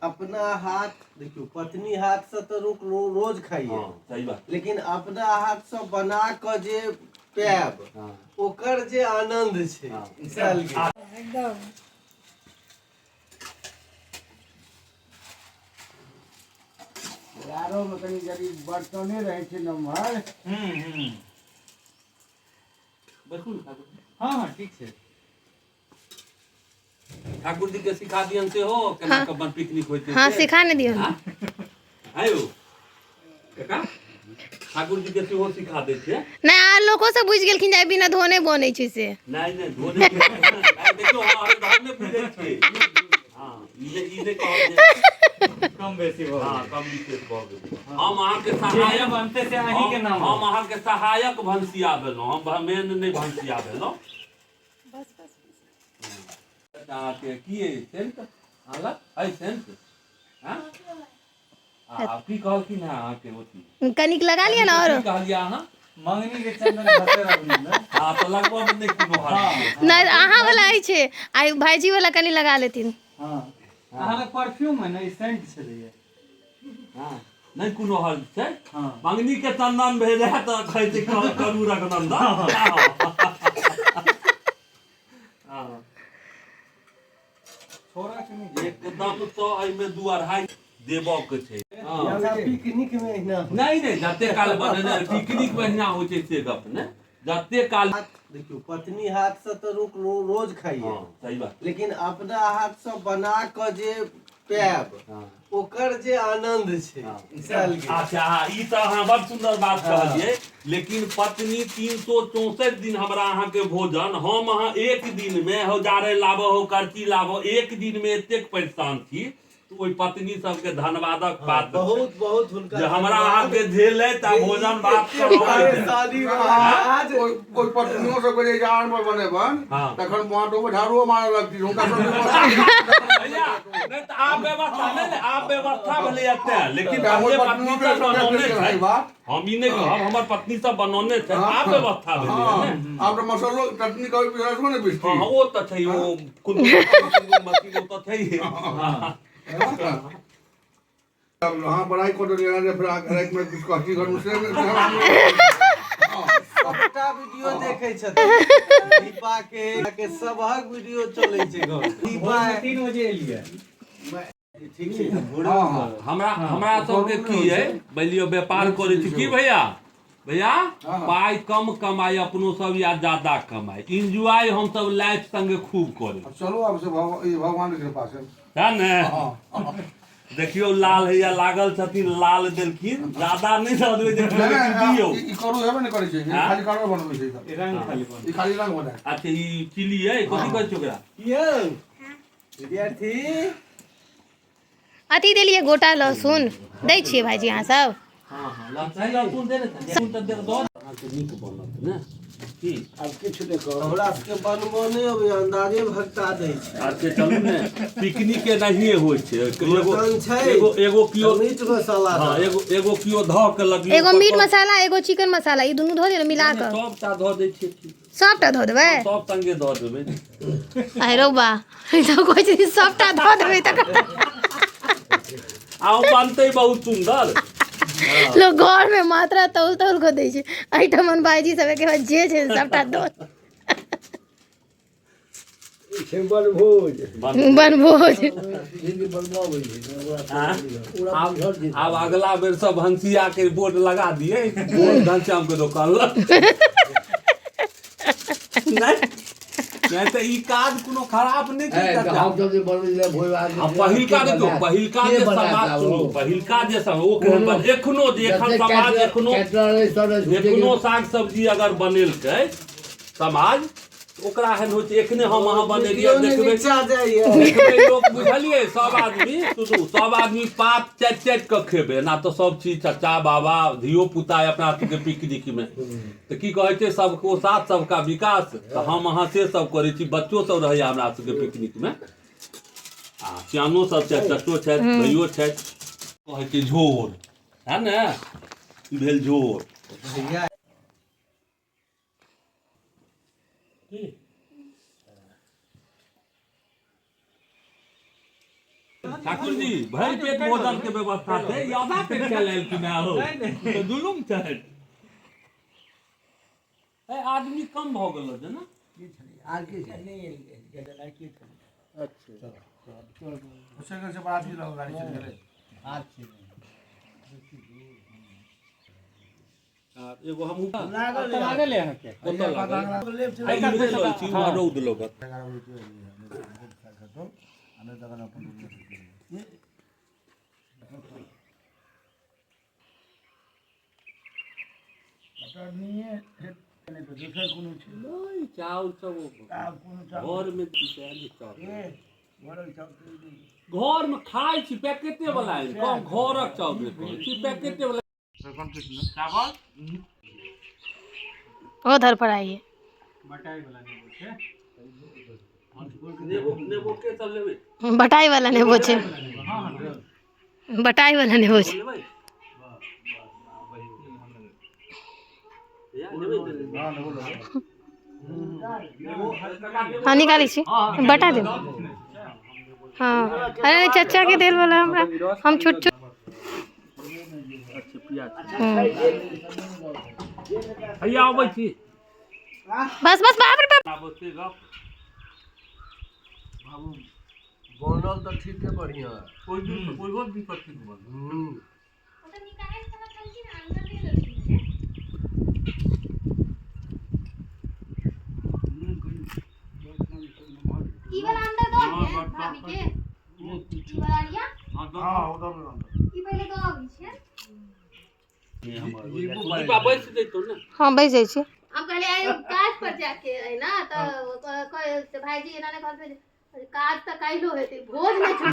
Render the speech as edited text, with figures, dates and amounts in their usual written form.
अपना हाथ देखियौ, पत्नी हाथ से तऽ लोक रोज खाइए। हँ, सही बात। लेकिन अपना हाथ से बना कऽ जे पायब, ओकर जे आनंद छै से अलगे। एकदम। आरोमे कनि यदि बर्तने रहै छै नमहर। हूँ हूँ बैसू ने ठाकुर। हँ हँ, ठीक छै। ठाकुर जी के सिखा दियन सेहो केना कऽ बन पिकनिक होइ छै। हँ। से। सिखा ने दियौ। आयो काका, ठाकुर जी के सेहो सिखा दै छियै। नहि, आ लोको सब बुझि गेलखिन जे आइ बिना धोने बनै छै से। नहि नहि, धोने नहि, देखियौ, हँ, हम नहि बुझै छियै। हँ, ई नहि कहब जे कम बेसी भऽ हँ, गेल। कम विशेष भऽ गेल। हम अहाँके जे सहायक बनतै से अहींके नाम। हम अहाँके सहायक भनसिया भेलहुँ, हम मेन नहि भनसिया भेलहुँ। अहाँके की अइ सेंट आनलक अइ सेंट? हँ, आ की कहलखिन हेँ अहाँके ओथी? कनिक लगा लिअ ने आओर। की कहलियै अहाँ? मंगनी के चंदन घसे रघुनंदन। हँ, तऽ लगबऽ मे नहि कोनो हर्ज। नहि, अहाँ वाला अछि, आइ भाईजी वाला कनि लगा लेथिन। हँ, अहाँ परफ्यूम है ने, ई सेंट छलैया। हँ, नहि कोनो हर्ज छै। हँ। मंगनी के चंदन भेल है तऽ कहै छै करू रघुनंदन। हँ। छोड़ा के नहि। एकदम तऽ एहिमे दू अढ़ाई देबऽ के छै, हँ। अच्छा, पिकनिक मे एहिना होइ। नहि नहि, जते काल बनेने पिकनिक मे एहिना होइ छै से गप नहि, जते काल देखियौ, पत्नी हाथ से तऽ लोक रोज खाइए। हँ, सही बात। लेकिन अपना हाथ से बना कऽ जे पायब, ओकर जे आनंद छै से अलगे। अच्छा, हँ, ई तऽ अहाँ बड़ सुन्दर बात कहलियै, लेकिन पत्नी 364 दिन हमरा अहाँके भोजन, हम अहाँ एक दिन मे हो जारे लाबऽ हो, करची लाबऽ, एक दिन मे एतेक परेशान छी, तऽ ओहि पत्नी सबके धन्यवादक पात्र। बहुत बहुत हुनका जे हमरा अहाँके झेलैत आ भोजन भात करबैत। परेशानी वाला आज ओहि ओहि पत्नियो सबके जे जान पर बनेबन, तखन बाटो पर झाड़ुओ मारऽ लगथिन हुनका सबके। भैया, नहि तऽ आब व्यवस्था, नहि नहि, आब व्यवस्था भेलैया तें, लेकिन तऽ पहिले हमर पत्नी पत्नियो सब के बनौने रहै छै बात। हम ई नहि कहब, हमर पत्नी सब बनौने छै, आब व्यवस्था भेलैया ने। आब तऽ मसल्लो चटनी कभी पिसलो नहि पिसती। हँ, ओ तऽ छै, ओ कुन मशीन ओ तऽ छै। हँ। अब अहाँ बड़ाई कऽ देलियै जे फेर अहाँके रातिमे किछु कहती घरमे से। सबटा वीडियो देखै छथिन दीपा के सबहक वीडियो चलै छै घर दीपा। भोर मे 3 बजे एलियै। ठीक छै तऽ भोरे। हँ। हमरा हमरा सबके की अइ, मानि लिअ व्यापार करै छी की भैया? भैया, पाइ कम कमाइ अपनो सब या ज्यादा कमाइ, इंजॉय हमसब लाइफ संगे खूब करी। चलू आब से ई भगवान के कृपा से है ने? देखियौ, लाल हैया लागल छथिन, लाल देलखिन, ज्यादा नहि दऽ देबै जे नहि लेकिन नहि दियौ। ई करू हेबे नहि करै छै, ई हाँ? खाली कलर बनबै छै ई सब। ई रंग खाली बन ई खाली रंग बनाय। अच्छा, ई चिली अइ, कथी कहै छै ओकरा? यौ विद्यार्थी। अथी देलियै, गोटा लहसुन दै छियै भाईजी अहाँ सब? हँ हँ, लहसुन, लहसुन दे ने, लहसुन तऽ दे दऽ, अहाँके नीक बनत ने की? आब किछु नहि कहब। हमरा सबके बनबो नहि अबैया, अंदाजे भगता दै छै। अच्छा चलू ने, पिकनिक एनाहिए होइ छै। एगो मटन छै एगो एगो कियो मीट मसाला। हँ, एगो एगो कियो धऽ के लगियौ। एगो मीट मसाला, एगो चिकन मसाला, ई दुनू धऽ दियौ ने मिला कऽ। सबटा धऽ दै छियै की? सबटा धऽ देबै? सब संगे धऽ देबै। अरे रौ बा, ई तऽ कहै छै सबटा धऽ देबै तकर। आ ओ बनतै बहुत सुन्दर। लोक घर मे मात्रा तौल तौल कऽ दै छै, एहिठमन भाईजी सब एके बार जे छै सबटा दऽ। ई छै बनभोज। बनभोज। हिन्दी बनबऽ अबै छै ने ओकरा? आँ? ओकरा आब बुझल छै। आब अगला बेर सब भनसिया के बोर्ड लगा दिए, बोर्ड घनश्याम के दोकान लग। नहि नहि, तऽ ई काज कोनो खराब नहि छै चाचा। हम सब जे बनबै छलियै भोज भात। आ पहिलका देखियौ, पहिलका के जे बनायत समाज आब सुनू, ओ? पहिलका जे समय ओ केहन एखनो जे एखन समाज एखनो एखनो साग सब्जी अगर बनेलकै समाज, ओकरा एहन होइ छै। एखने हम अहाँ बनेलियै, देखबै नीचा जाइए। देखबै लोक, बुझलियै? सब आदमी सुनू, सब आदमी पात चाटि चाटि कऽ खेबै एना तऽ सब चीज चचा बाबा धियो पुता अपना सबके पिकनिक मे तऽ की कहै छै, सबको साथ सबका विकास। तऽ हम अहाँ से सब करै छी, बच्चो सब रहैया हमरा सबके पिकनिक मे, आ सियानो सब छथि, चचो छथि, भैयो छथि। कहै छै झोर है ने, ई भेल झोर। भैया। की ठाकुर जी भरि पेट भोजन के व्यवस्था छै, ई आधा पेट खाय लेल कि ना हो तऽ जुलुम छै। ए आदमी कम भऽ गेल छै ने। आर की छै? से बाराती लग गाड़ी चलि गेलै। आ, एगो हमहूँ लागल लागल है अहाँके। ओतऽ लागल। आइ इम्हरे लऽ छी, उम्हर रौद लगत। दोसर कोनो छै? नहि, चाउर सब आब कोनो चाउर घर मे पिसायल चाउर। ए, घरक चाउर तऽ ई नहि। घर मे खाइ छी पैकेटे वाला आनि कऽ, हम घरक चाउर नहि खाइ छी, पैकेटे वाला। चावल ओ धर पर आइए। बटाई वाला नेबो छै। नेबो, नेबो के सब लेबै? बटाई वाला नेबो छै। हँ हँ। बटाई वाला नेबो छै। लेबै या लेबै? नेबो काका, नेबो। हाँ, निकालै छी, बटा देब। हाँ, अरे चचा के देल वाला हमरा, हम छोट छोट। अच्छा, प्याज हैया अबै छी। बस बस, बाप रे बाप। आब से गप। बनल तऽ ठीके बढ़िया। ओहि दिन ओहियो दिन पर ठीक बनल। हूँ। ई वाला अंदर दो है भाभी के, ई वाला लिया। हाँ, दऽ। हँ, ओ दऽ देलहुँ। ई पहिले दो अबै छै। दीपा बैस जैतौ ने। हाँ, बैस जाइ छी। हम कहलियै आइ काज पर जाके अइ ना, तऽ भाईजी एना नहि कहलकै, काज तऽ काल्हिो हेतै, भोज नहि।